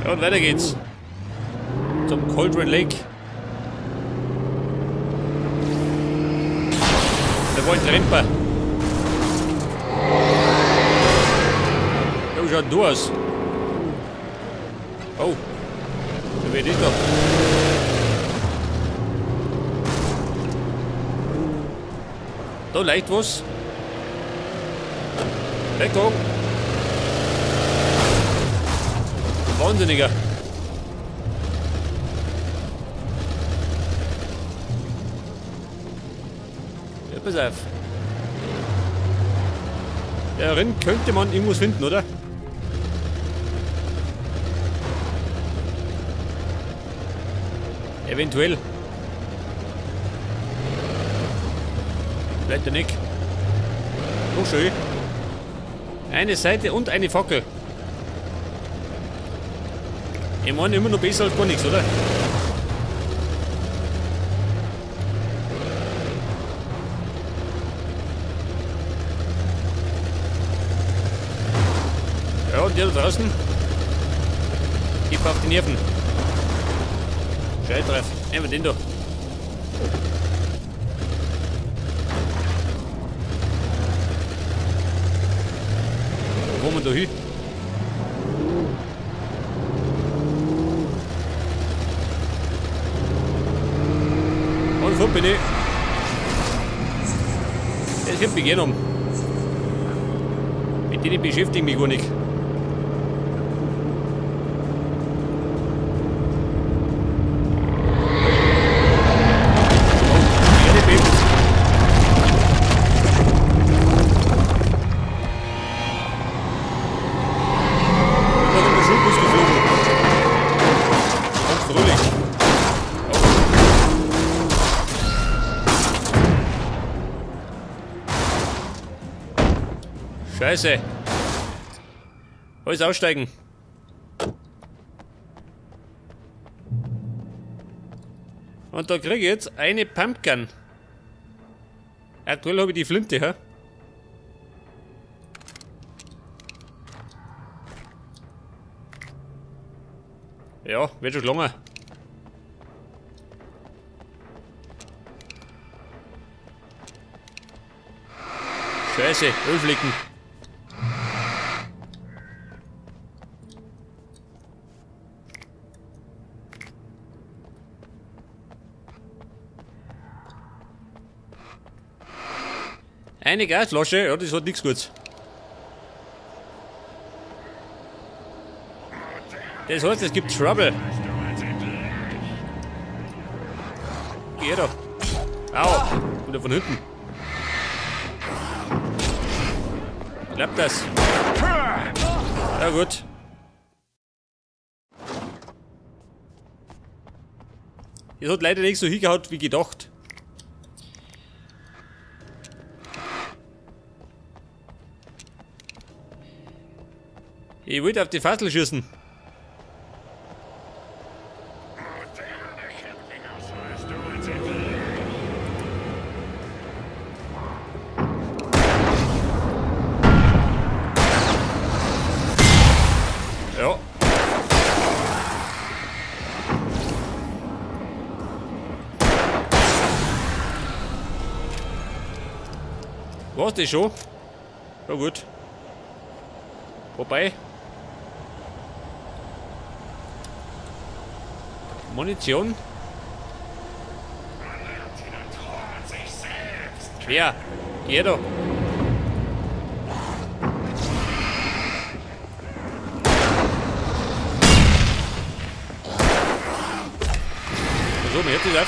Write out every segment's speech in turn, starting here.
Ja, und weiter geht's. Zum Cauldron Lake. Da war ein Tremper. Ja, wie schaut denn du aus? Oh. Wer ist das da? Da leicht was. Deckung. Wahnsinniger. Ja, pass auf. Darin könnte man irgendwas finden, oder? Eventuell. Bleibt der Nick. Oh, schön. Eine Seite und eine Fackel. Ich meine, immer noch besser als gar nichts, oder? Ja, und der da draußen? Gib auf die Nerven. Scheiß drauf. Nehmen wir den da. Wo wollen wir da hin? Und fort bin ich. Das wird mich gehen. Mit denen beschäftige ich mich gar nicht. Scheiße. Alles aussteigen. Und da kriege ich jetzt eine Pumpgun. Aktuell habe ich die Flinte, hä? Ja, wird schon gelungen. Scheiße, Ölflicken. Eine Gasflasche, ja, das hat nichts Gutes. Das heißt, es gibt Trouble. Geh da. Au, oder von hinten. Klappt das? Ja gut. Es hat leider nicht so hingehauen wie gedacht. Ich wollte auf die Fassel schießen. Ja. War's das schon? Ja gut. Wobei. Munition. Wer? Geh da. So, mir jetzt auf.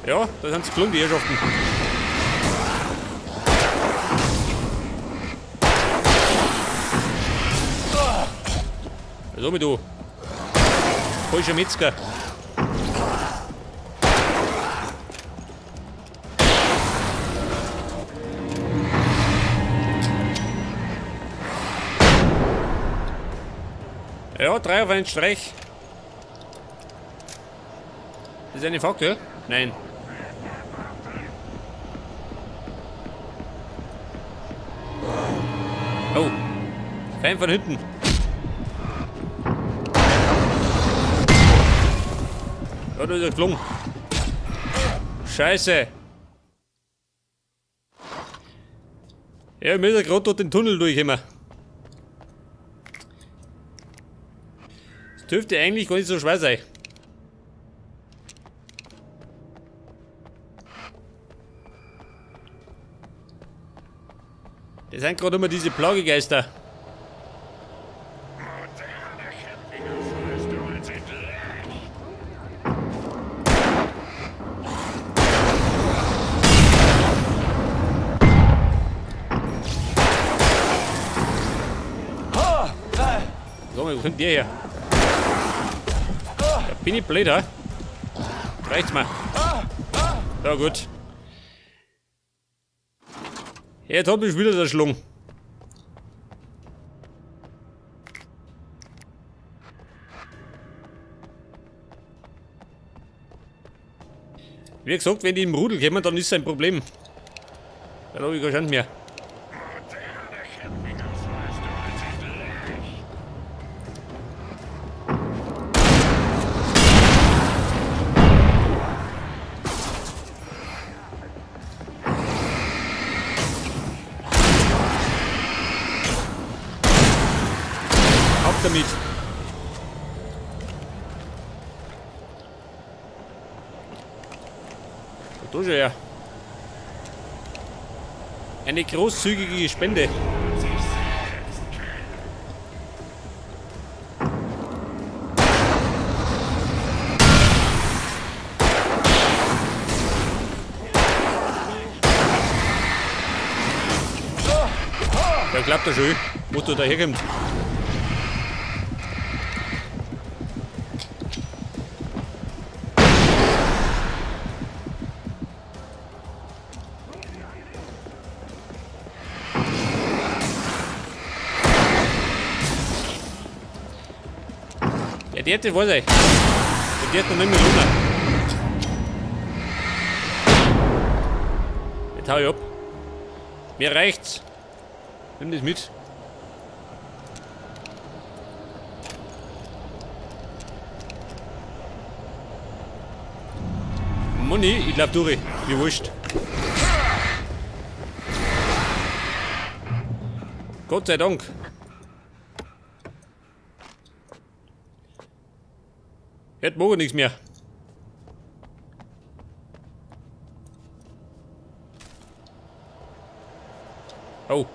Ja, da sind sie geflogen, die Herrschaften. So, mit du. Falscher Metzger. Ja, 3 auf einen Streich. Das ist eine Fackel? Nein. Fein von hinten. Ja, da ist er geflogen. Scheiße. Ja, wir müssen gerade durch den Tunnel durch immer. Das dürfte eigentlich gar nicht so schwer sein. Das sind gerade immer diese Plagegeister. So, wo kommt der her? Da bin ich blöd, ha? Reicht's mir. Ja, gut. Jetzt hab ich wieder der Schlung. Wie gesagt, wenn die im Rudel kommen, dann ist es ein Problem. Dann habe ich keine Chance mehr. Ab damit. Da schon her. Eine großzügige Spende. Ja, klappt das schon, wo du da herkommst. Ja, die hätte, weiß ich. Die hat noch nicht mehr Luna. Jetzt hau ich ab. Mir reicht's. Nimm das mit. Moni, ich glaub durch. Wie wurscht. Gott sei Dank. Jetzt mag ich nichts mehr. Oh.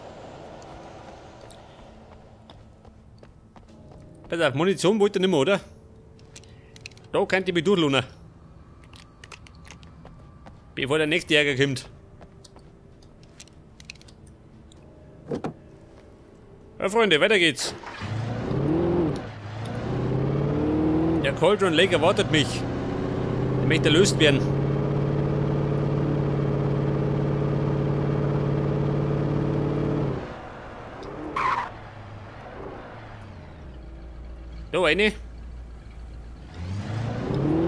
Pass auf, Munition wollte ich nicht mehr, oder? Da könnte ich mich durchlohnen. Bevor der nächste Jäger kommt. Ja, Freunde, weiter geht's. Der Cauldron Lake erwartet mich. Der möchte erlöst werden. Da eine.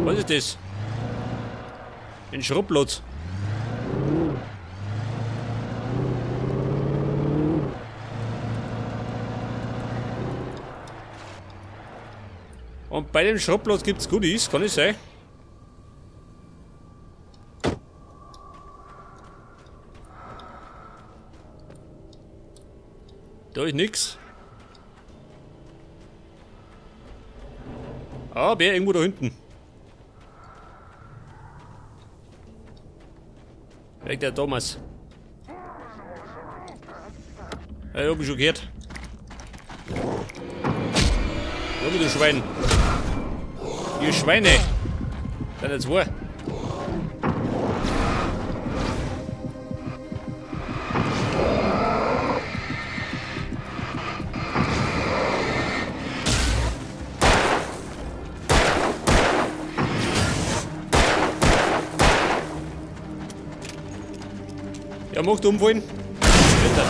Was ist das? Ein Schrubblotz. Und bei dem Schrottplatz gibt es Goodies, kann es sein? Da ist nix. Aber irgendwo da hinten. Vielleicht der Thomas. Ja, ich hab mich schon gehört. Ja, mit dem Schwein. Ihr Schweine! Sind jetzt zwei. Ja, macht umfallen. Bitte.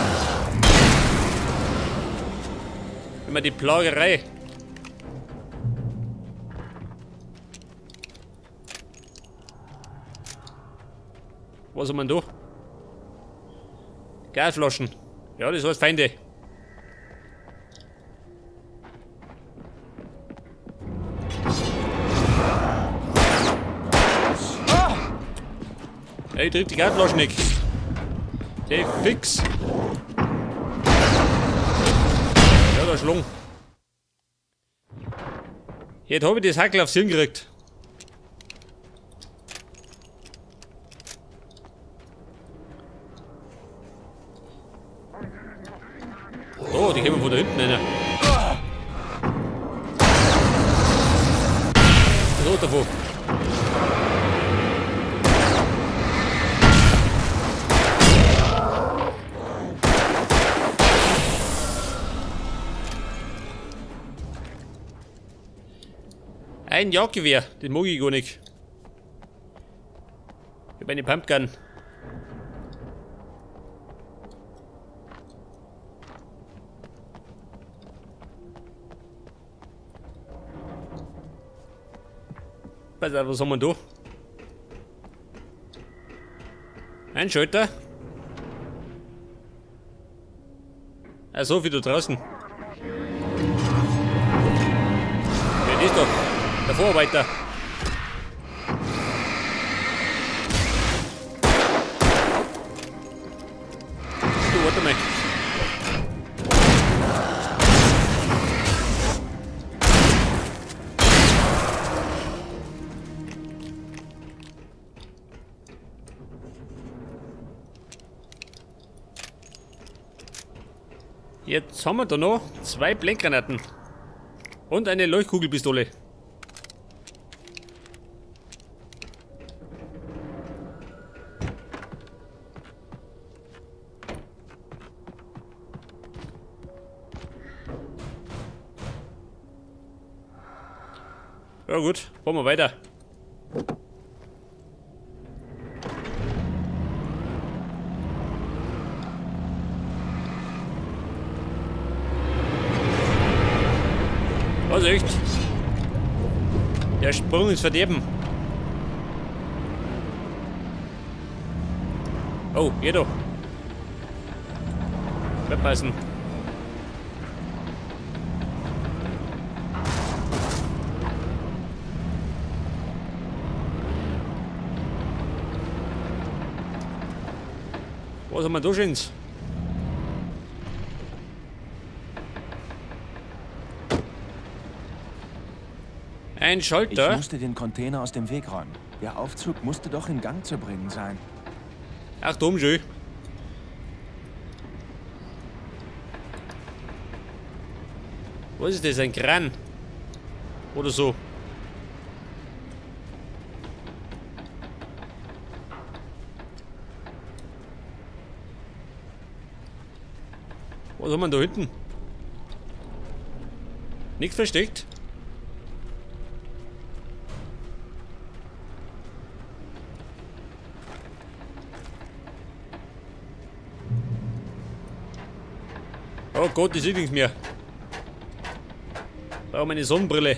Immer die Plagerei. Was haben wir denn da? Gasflaschen. Ja, das heißt Feinde. Ey, trifft die Gasflasche nicht. Der fix. Ja, da Schlung. Jetzt habe ich das Hackel aufs Hirn gekriegt. Oh, die kommen von da hinten rein. So, davor. Ein Jagdgewehr, das mag ich gar nicht. Ich habe eine Pumpgun. Pass auf, was haben wir da? Ein Schalter. Ah, so viel da draußen. Wer ist doch? Der Vorarbeiter. Du, warte mal. Jetzt haben wir da noch 2 Blendgranaten und eine Leuchtkugelpistole. Ja gut, fahren wir weiter. Was echt? Der Sprung ins Verderben. Oh, geh doch. Verpassen. Was haben wir da schon? Ein Schalter. Ich musste den Container aus dem Weg räumen. Der Aufzug musste doch in Gang zu bringen sein. Ach, dumm schön. Was ist das? Ein Kran? Oder so. Was haben wir da hinten? Nichts versteckt. Oh Gott, ich sehe nichts mehr. Ich brauche meine Sonnenbrille.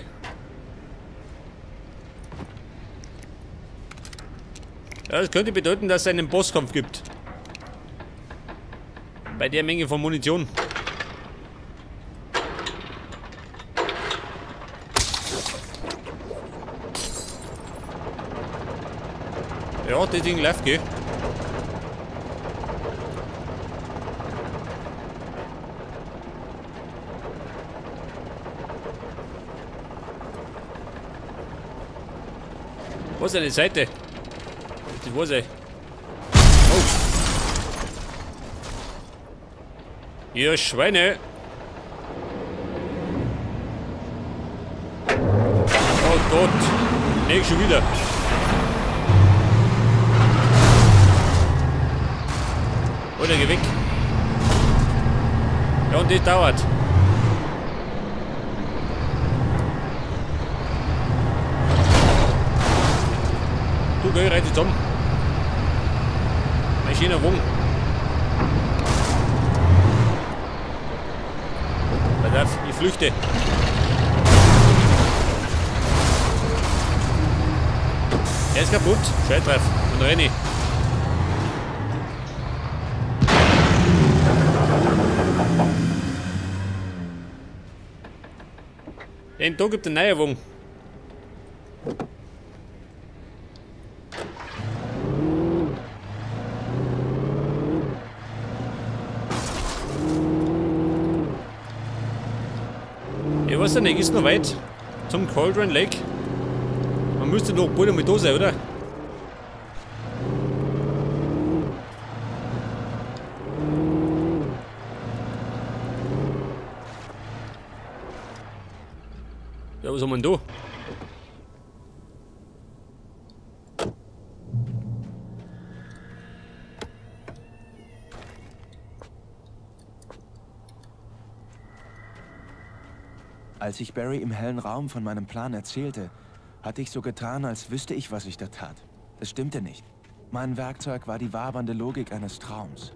Ja, das könnte bedeuten, dass es einen Bosskampf gibt. Bei der Menge von Munition. Ja, das Ding läuft, gell? Wo ist eine Seite? Das war sie. Oh. Ihr Schweine! Oh Gott! Nee, schon wieder! Oder geh weg! Ja, und das dauert! Du, geh, reiß dich zusammen. Mein schöner Wagen. Pass auf, ich flüchte. Er ist kaputt. Scheiß drauf. Und renne ich. Den da gibt es einen neuen Wagen. weiß ja nicht, ist noch weit zum Cauldron Lake. Man müsste noch bald einmal da sein, oder? Ja, was haben wir denn da? Als ich Barry im hellen Raum von meinem Plan erzählte, hatte ich so getan, als wüsste ich, was ich da tat. Das stimmte nicht. Mein Werkzeug war die wabernde Logik eines Traums.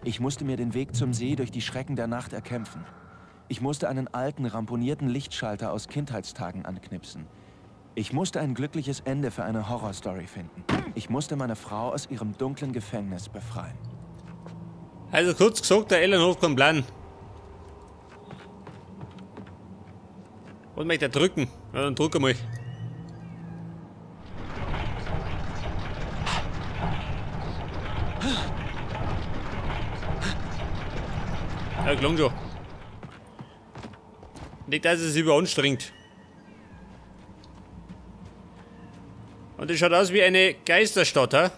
Ich musste mir den Weg zum See durch die Schrecken der Nacht erkämpfen. Ich musste einen alten, ramponierten Lichtschalter aus Kindheitstagen anknipsen. Ich musste ein glückliches Ende für eine Horrorstory finden. Ich musste meine Frau aus ihrem dunklen Gefängnis befreien. Also kurz gesagt, der Alan hat keinen Plan. Was möchte er drücken? Ja, dann drück einmal. Ja, klang schon. Nicht, dass es sich überanstrengt. Und das schaut aus wie eine Geisterstadt, hä?